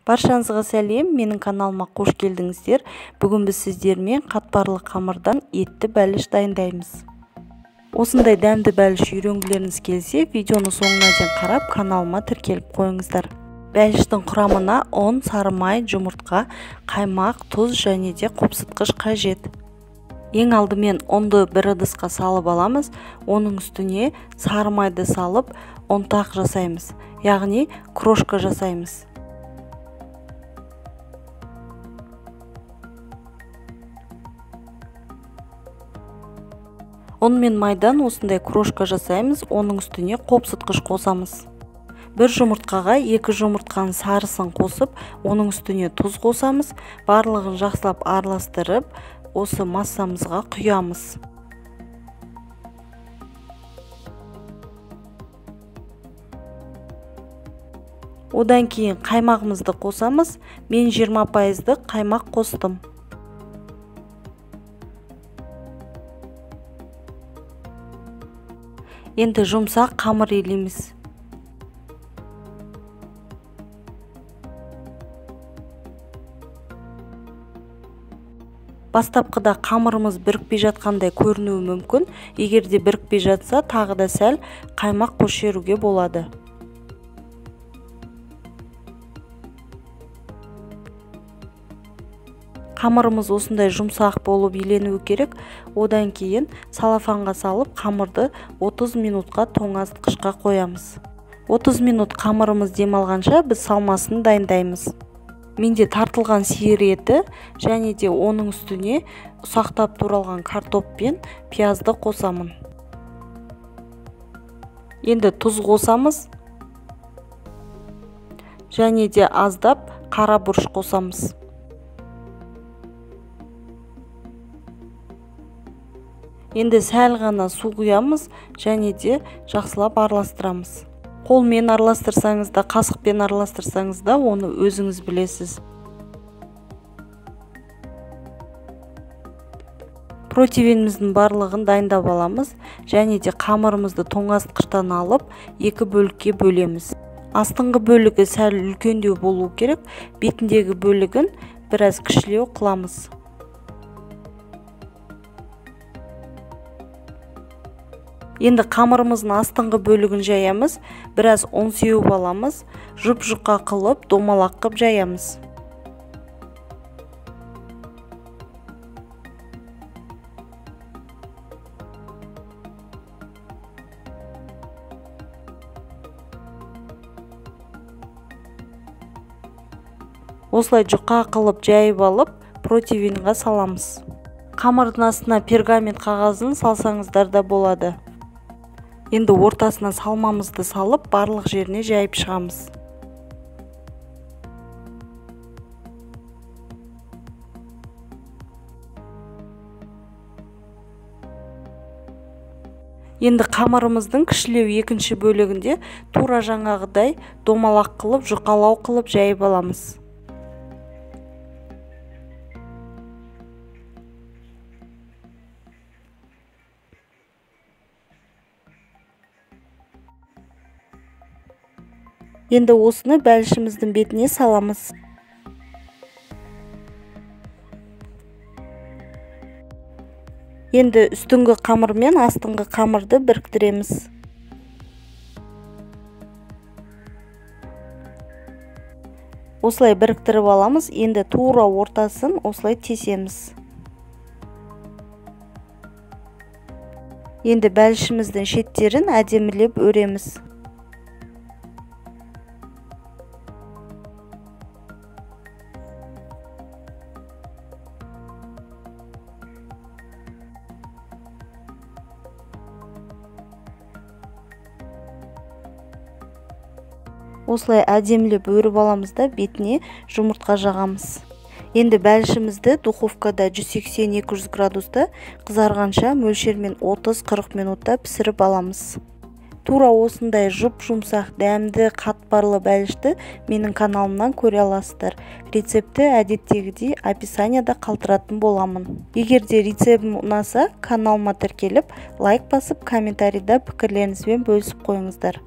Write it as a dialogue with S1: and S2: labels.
S1: Баршаңызға сәлем, менің каналыма қош келдіңіздер. Бүгін біз сіздермен қатпарлы қамырдан етті бәліш дайындаймыз. Осындай дәмді бәліш үйренгілеріңіз келсе, видеоны соңына дейін қарап, каналыма тіркеліп қойыңыздар. Бәліштің құрамына ұн, сары май, жұмыртқа, қаймақ, тұз және де қопсытқыш қажет. Ең алдымен ұнды бір ыдысқа салып аламыз, оның үстіне сары майды салып, ұнтақ жасаймыз, яғни крошка жасаймыз. Ұн мен майдан осындай крошка жасаймыз, оның үстіне қопсытқыш қосамыз. Бір жұмыртқаға 2 жұмыртқаның сарысын қосып, оның үстіне тұз қосамыз. Барлығын жақсылап араластырып, осы массамызға құямыз. Одан кейін қаймағымызды қосамыз. Мен 20% қаймақ қостым. Енді жұмсақ қамыр илейміз. Бастапқыда қамырымыз бірікпей жатқандай көрінуі мүмкін. Егер де бірікпей жатса, тағы да сәл қаймақ қосып жіберуге болады. Қамырымыз осындай жұмсақ болып иленуі керек. Одан кейін салафанға салып, қамырды 30 минутқа тоңазытқышқа қоямыз. 30 минут қамырымыз демалғанша біз салмасын дайындаймыз. Менде тартылған сиыр еті және де оның үстіне ұсақтап туралған картоп пен пиязды қосамын. Енді тұз қосамыз және де аздап қара бұрыш қосамыз. Енді сәл ғана су құямыз және де жақсылап араластырамыз. Қолмен араластырсаңыз да, қасықпен араластырсаңыз да, оны өзіңіз білесіз. Противеніміздің барлығын дайындап аламыз және де қамырымызды тоңазытқыштан алып, екі бөлікке бөлеміз. Астыңғы бөлігі сәл үлкендеу болу керек, бетіндегі бөлігін біраз кішілеу қыламыз. Енді қамырымыздың астыңғы бөлігін жаямыз, біраз ұн сеуіп аламыз, жұп-жұқа қылып, домалақ қып жаямыз. Осылай жұқа қылып жайып алып, противеньға саламыз. Қамырдың астына пергамент қағазын салсаңыздар да болады. Енді ортасына салмамызды салып, барлық жеріне жайып шығамыз. Енді қамырымыздың кішілеу екінші бөлігінде тура жаңағыдай домалақ қылып, жұқалау қылып жайып аламыз. Енді осыны бәлішіміздің бетіне саламыз. Енді үстіңгі қамыр мен астыңғы қамырды біріктіреміз. Осылай біріктіріп аламыз. Енді тура ортасын осылай тесеміз. Енді бәлішіміздің шеттерін әдемілеп өреміз. Осылай әдемілеп өріп аламыз да бетіне жұмыртқа жағамыз. Енді бәлішімізді духовкада 180-200 градуста қызарғанша мөлшермен 30-40 минутта пісіріп аламыз. Тура осындай жұп-жұмсақ, дәмді, қатпарлы бәлішті менің каналымнан көре аласыздар. Рецепті әдеттегідей описанияда қалдыратын боламын. Егер де рецептім ұнаса, каналыма тіркеліп, лайк басып, комментарийда пікірлеріңізбен бөлісіп қойыңыздар.